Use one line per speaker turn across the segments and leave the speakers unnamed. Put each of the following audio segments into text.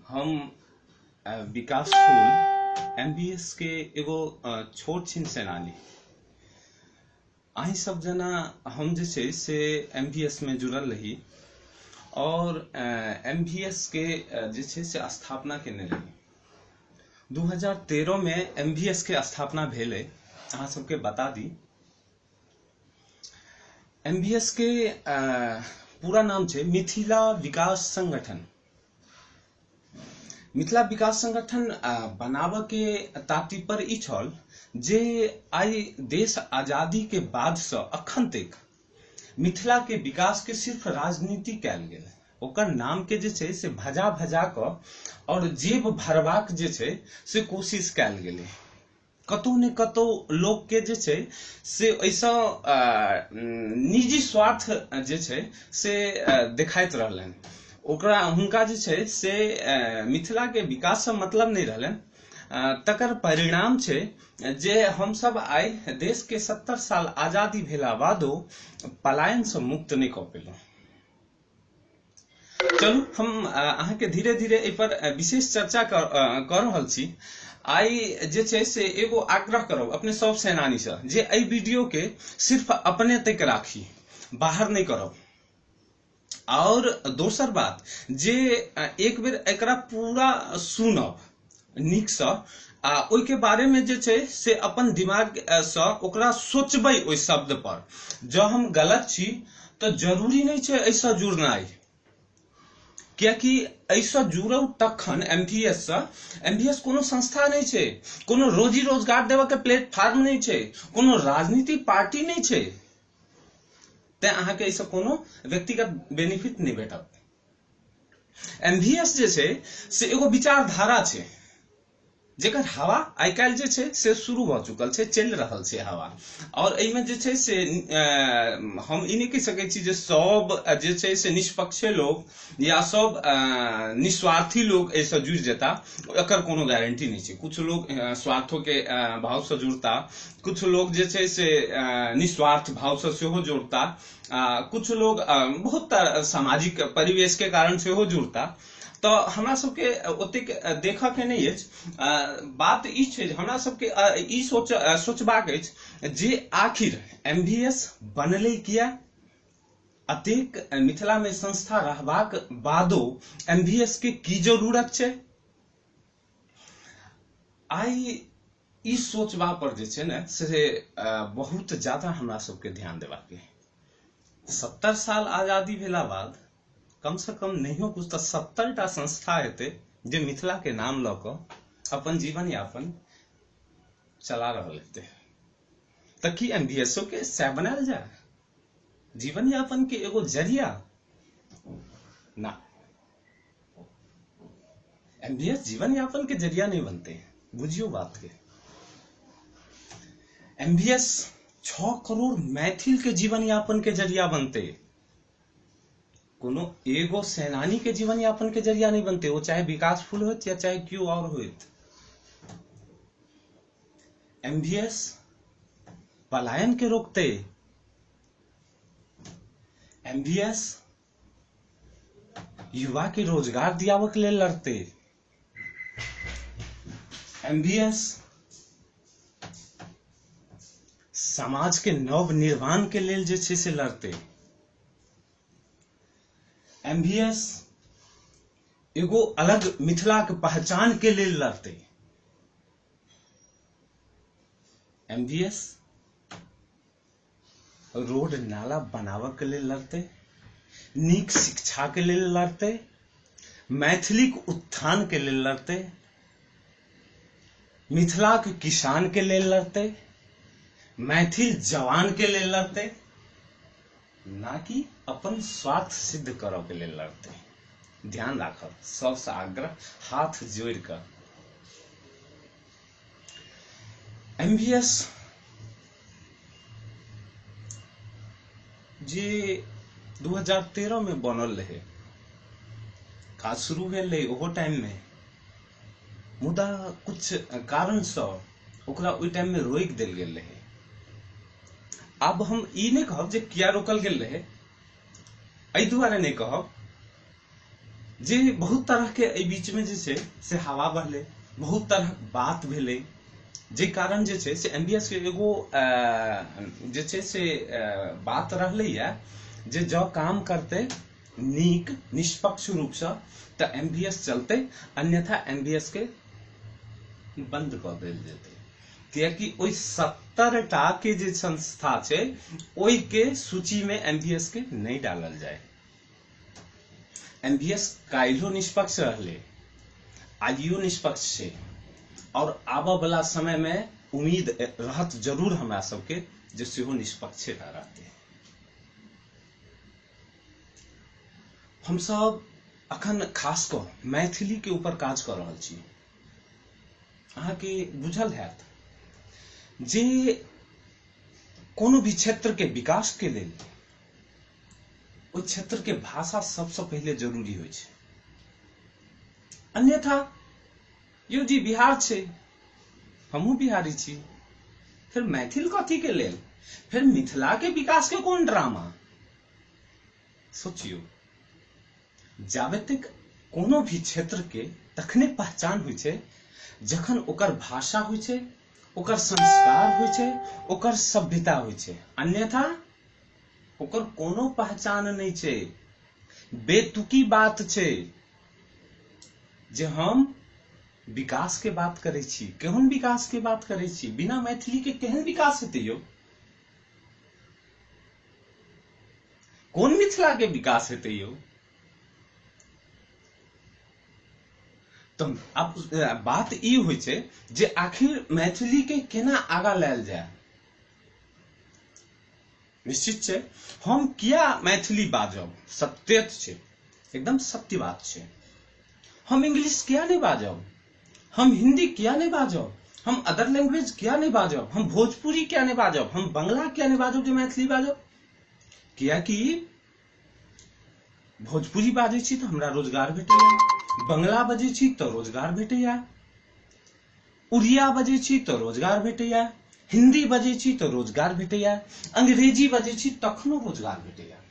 हम विकास फूल एमबीएस के एगो छोट छिन सेनानी। अहीं सब जना हम जे छै से एमबीएस में जुड़ल रही और एमबीएस के जे छै से स्थापना केने रही। 2013 में एमबीएस के स्थापना भेलै। अहाँ सबके बता दी एमबीएस के पूरा नाम छै मिथिला विकास संगठन। मिथिला विकास संगठन बनाबऽ के तात्पर्य ई छल जे आइ देश आजादी के बाद से अखन तक मिथिला के विकास के सिर्फ राजनीति कयल गेल। ओकर नाम के जे छै से भजा भजा कऽ और जेब भरबाक जे छै से कोशिश कयल गेलै। कतौ ने कतौ लोक के जे छै से एहिसँ निजी स्वार्थ जे छै से देखाइत रहलनि। ओकरा हुनका जे छै से मिथिला के विकास से मतलब नहि रहलनि। तकर परिणाम छै जे हमसब आइ देश के 70 साल आजादी भेला बादो पलायन से मुक्त नहि कऽ पेलहुँ। चलू हम अहाँके धीरे धीरे एहि पर विशेष चर्चा कऽ रहल छी। आइ जे छै से एगो आग्रह करब अपने सब सेनानी से जे एहि वीडियो के सिर्फ अपने तक राखी, बाहर नहि करब। और दोसर बात जे एक बेर एकरा पूरा सुनब नीकसँ आ ओहिके बारेमे जे छै से अपन दिमागसँ ओकरा सोचबै ओहि शब्द पर। जँ हम गलत छी तऽ जरूरी नहि छै एहिसँ जुड़नाइ, कियाकि एहिसँ जुड़ू तखन एमवीएस सँ। एमवीएस कोनो संस्था नहि छै, कोनो रोजी रोजगार देबऽके प्लेटफार्म नहि छै, कोनो राजनीतिक पार्टी नहि छै, तेँ अहाँके एहिसँ कोनो व्यक्तिगत बेनिफिट नहि भेटत। एमवीएस जे छै से एगो विचारधारा छै जेकर हवा आइ काल्हि जे छै से शुरू भऽ चुकल छै, चलि रहल छै हवा। और एहिमे जे छै से हम ई नहि कहि सकै छी जे सब जे छै से निष्पक्षे लोक या सब निस्वार्थी लोक एहिसँ जुड़ि जेता, एकर कोनो गारंटी नहि छै। किछु लोक स्वार्थो के भावसँ जुड़ता, किछु लोक जे छै से निस्वार्थ भावसँ सेहो जुड़ता, किछु लोक बहुत सामाजिक परिवेश के कारण सेहो जुड़ता। तऽ हमरा सबके ओतेक देखऽ के नहि अछि। बात ई छै जे हमरा सबके ई सोचबाक अछि जे आखिर एमवीएस बनलै किया? अतेक मिथिला में संस्था रहबाक बादो एमवीएस के की जरूरत छै? आइ ई सोचबा पर जे छै ने से बहुत ज्यादा हमरा सबके ध्यान देबाक है। 70 साल आजादी भेला बाद कम से कम नहियो कुछ तऽ 70 टा संस्था हेतै जे मिथिला के नाम लऽ कऽ अपन जीवन यापन चला रहल हेतै। तऽ की एमवीएसओ के सएह बनायल जाय? जीवन यापन के एगो जरिया ना, एमवीएस जीवन यापन के जरिया नहीं बनते। बुझियो बात के, एमवीएस 6 करोड़ मैथिल के जीवन यापन के जरिया बनते, कोनो एगो सेनानी के जीवन यापन के जरिया नहीं बनते, वो चाहे विकास फूल होत या चाहे क्यों और होत। एमवीएस पलायन के रोकते, एमवीएस युवा के रोजगार दियाबऽ के लेल लड़ते, एमवीएस समाज के नव निर्माण के लेल जे छै से लड़ते, एमवीएस एगो अलग मिथिला के पहचान के लेल लड़ते, एमवीएस रोड नाला बनाबऽ के लेल लड़ते, नीक शिक्षा के लेल लड़ते, मैथिलीक उत्थान के लेल लड़ते, मिथिलाक किसान के लेल लड़ते, मैथिल जवान के लेल लड़ते, ना कि अपन स्वार्थ सिद्ध करऽ के लेल लड़ते। ध्यान राखब, सबसँ आग्रह हाथ जोड़ि कऽ एमवीएस जे 2013 में बनल रहे, काज शुरू भेल रहे ओहो टाइम में, मुदा कुछ कारणसँ ओकरा ओहि टाइम में रोकि देल गेल रहे। आब हम ई नहि कहब जे किया रोकल गेल रहे, एहि दुआरे नहि कहब जे बहुत तरह के एहि बीच में जे छै से हवा बहलै, बहुत तरह बात भेलै, जे कारण जे छै से एमवीएस के एगो जे छै से बात रहलैया जे जँ काम करतै नीक निष्पक्ष रूपसँ तऽ एमवीएस चलतै, अन्यथा एमवीएस के बंद कऽ देल जेतै। कियाकि ओहि 70 टा के जे संस्था छै ओहि के सूची में एमवीएस के नहि डालल जाय। एमवीएस काल्हिो निष्पक्ष रहलै, आइयो निष्पक्ष छै, और आबऽ वाला समय में उम्मीद रहत जरूर हमरा सबके जे सेहो निष्पक्षे टा रहतै। हमसब अखन खास कऽ मैथिली के ऊपर काज कऽ रहल छी। अहाँके बुझल हैत जे कोनो भी क्षेत्र के विकास के लेल ओहि क्षेत्र के भाषा सबसँ पहिले जरूरी होइ छै, अन्यथा यौ जी बिहार छै, हमहूँ बिहारी छी, फेर मैथिल कथी के लेल, फेर मिथिला के विकास के कोन ड्रामा। सोचियौ, जाबे तक कोनो भी क्षेत्र के तखने पहचान होइ छै जखन ओकर भाषा होइ छै, ओकर संस्कार होइ छै, ओकर सभ्यता होइ छै, अन्यथा ओकर कोनो पहचान नहि छै। बेतुकी बात छै जे हम विकास के बात करै छी, केहन विकास के बात करै छी, बिना मैथिली के केहन विकास हेतै यौ, कोन मिथिला के विकास हेतै यौ। तऽ आब बात ई होइ छै जे आखिर मैथिली के केना आगाँ लायल जाय। निश्चित छै हम किया मैथिली बाजब, सत्य छै, एकदम सत्य बात छै। हम इंग्लिश किया नहि बाजब, हम हिंदी किया नहि बाजब, हम अदर लैंग्वेज किया नहि बाजब, हम भोजपुरी किया नहि बाजब, हम बंगला किया नहि बाजब जे मैथिली बाजब। कियाकि भोजपुरी बाजै छी तऽ हमरा रोजगार भेटैया, बंगला बजै छी तऽ रोजगार भेटैया, उड़िया बजै छी तऽ रोजगार भेटैया, हिंदी बजै छी तऽ रोजगार भेटैया, अंग्रेजी बजै छी तखनो रोजगार भेटैया।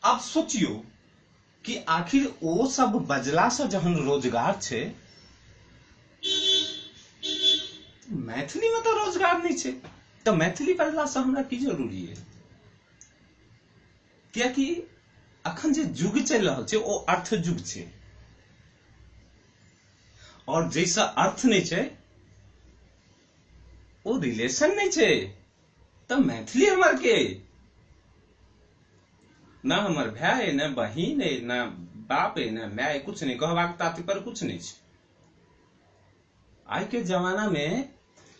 आब सोचियौ कि आखिर ओ सब बजलासँ जहन रोजगार छै, मैथिलीमे तऽ रोजगार नहि छै, तऽ मैथिली बजलासँ हमरा की जरूरी है। कियाकि अखन जे युग चलि रहल छै ओ अर्थ युग छै, और जैसा अर्थ नहि छै ओ रिलेशन नहि छै। तऽ मैथिली हमर के ना हमर भाय ना बहिन है ना बाप है ना my, कुछ नहीं, कहबाक तात्पर्य कुछ नहीं छै। आइ के जमाना में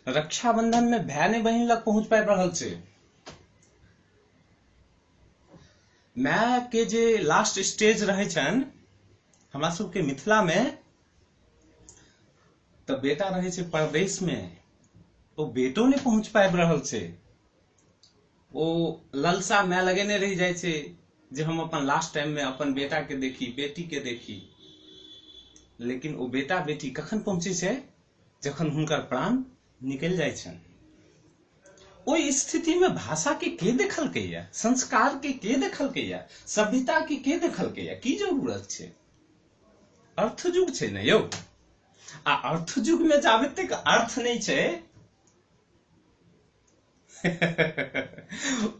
रक्षाबंधन में भाय ने बहिन लग पहुंच पाबि रहल छै। My के जे लास्ट स्टेज रहै छनि हमरा सबके मिथिला में, तऽ बेटा रहै छै परदेश में, ओ बेटो नहि पहुंच पाबि रहल छै। ओ ललसा my लगेने रहि जाइ छै जे हम अपन लास्ट टाइम में अपन बेटा के देखी, बेटी के देखी, लेकिन ओ बेटा बेटी कखन पहुंचे छै, जखन हुनकर प्राण निकलि जाइ छनि। ओहि स्थिति में भाषा के के देखलकै या, संस्कार के के देखलकै या, सभ्यता के के देखलकै या, की जरूरत छै। अर्थ युग छै ने यौ, आ अर्थ युग में जाबे तक अर्थ नहि छै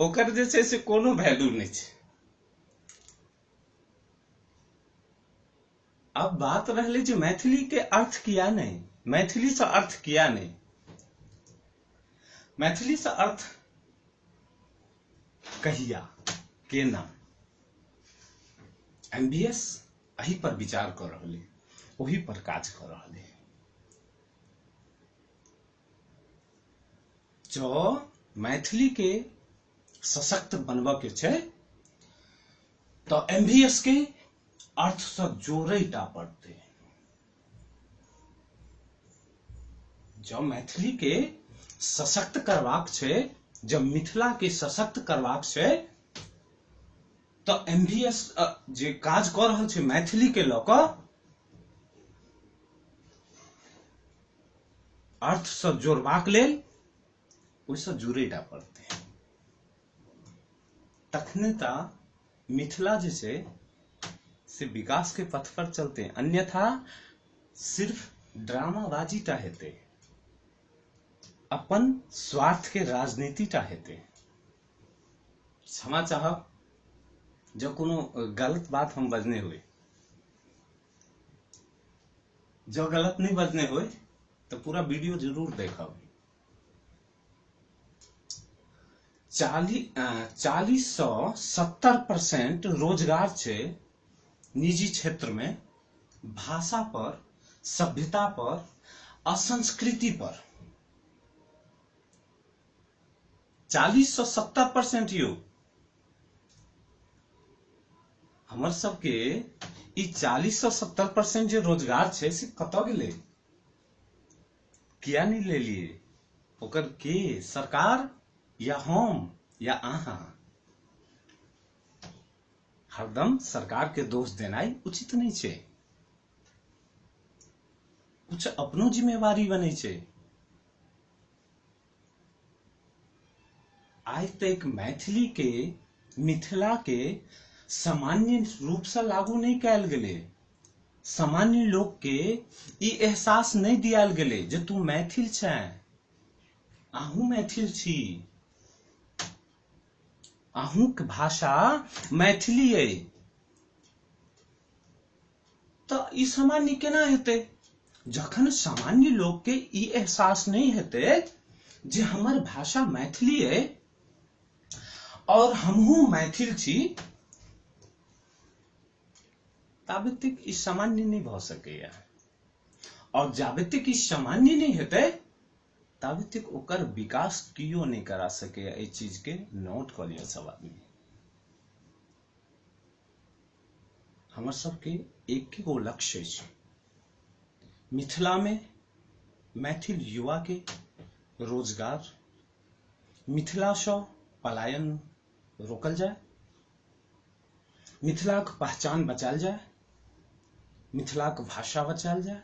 ओकर जे छै से कोनो वैल्यू नहि छै। अब बात रहलै जे मैथिली के अर्थ किया नहि, मैथिली से अर्थ किया नहि, मैथिली से अर्थ कहिया केना। एमवीएस एहि पर विचार कऽ रहल है, ओहि पर काज कऽ रहल है। जँ मैथिली के सशक्त बनबऽ के छै तऽ एमवीएस के अर्थ से जोड़ै टा पड़तै। जँ मैथिली के सशक्त करबाक छै, जँ मिथिला के सशक्त करबाक छै तऽ एमवीएस जे काज कऽ रहल छै मैथिली के लऽ कऽ, अर्थ से जोड़बाक लेल ओहिसँ जुड़ै टा पड़तै, तखने टा मिथिला जे छै से विकास के पथ पर चलते, अन्यथा सिर्फ ड्रामाबाजी टा हेतै, अपन स्वार्थ के राजनीति टा हेतै। क्षमा चाहब जब कोनो गलत बात हम बजने हुए, जब गलत नहीं बजने हुए तो पूरा वीडियो जरूर देखब। 40 से 70% रोजगार छै निजी क्षेत्र में भाषा पर, सभ्यता पर, असंस्कृति पर। 40 से 70% यो हमर सबके ई 40 से 70% जे रोजगार छै से कतऽ गेलै, किया नहीं लेलिए, ओकर के सरकार या हम या अहाँ? हरदम सरकार के दोष देनाइ उचित नहीं छै, कुछ अपनो जिम्मेवारी बनै छै। आइ तक मैथिली के, मिथिला के सामान्य रूप से लागू नहीं कयल गेलै, सामान्य लोक के ई एहसास नहीं दियाल गेलै जे तू मैथिल छै, अहूँ मैथिल छी, अहूँके भाषा मैथिली अइ, तऽ ई सामान्य केना हेतै? जखन सामान्य लोक के ई एहसास नहीं हेतै जे हमर भाषा मैथिली अइ और हमहूँ मैथिल छी, ताबे तक ई सामान्य नहीं भऽ सकैया। और जाबे तक ई सामान्य नहीं हेतै ताबे तक ओकर विकास कियो नहीं करा सकैया। एहि चीज के नोट कऽ लिअ सब आदमी। हमर सबके एक गो लक्ष्य अछि, मिथिला में मैथिल युवा के रोजगार, मिथिला सँ पलायन रोकल जाय, मिथिलाक पहचान बचायल जाय, मिथिलाक भाषा बचायल जाय,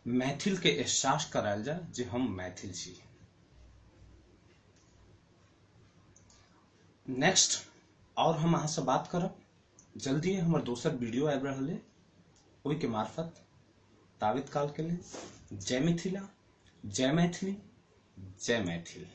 मैथिल के एहसास करायल जाय जे हम मैथिल छी। नेक्स्ट और हम अहाँ से बात करब जल्दी, हमर दोसर वीडियो आबि रहल है ओहिके मार्फत। ताबत काल के लिए जय मिथिला, जय मैथिली, जय मैथिल।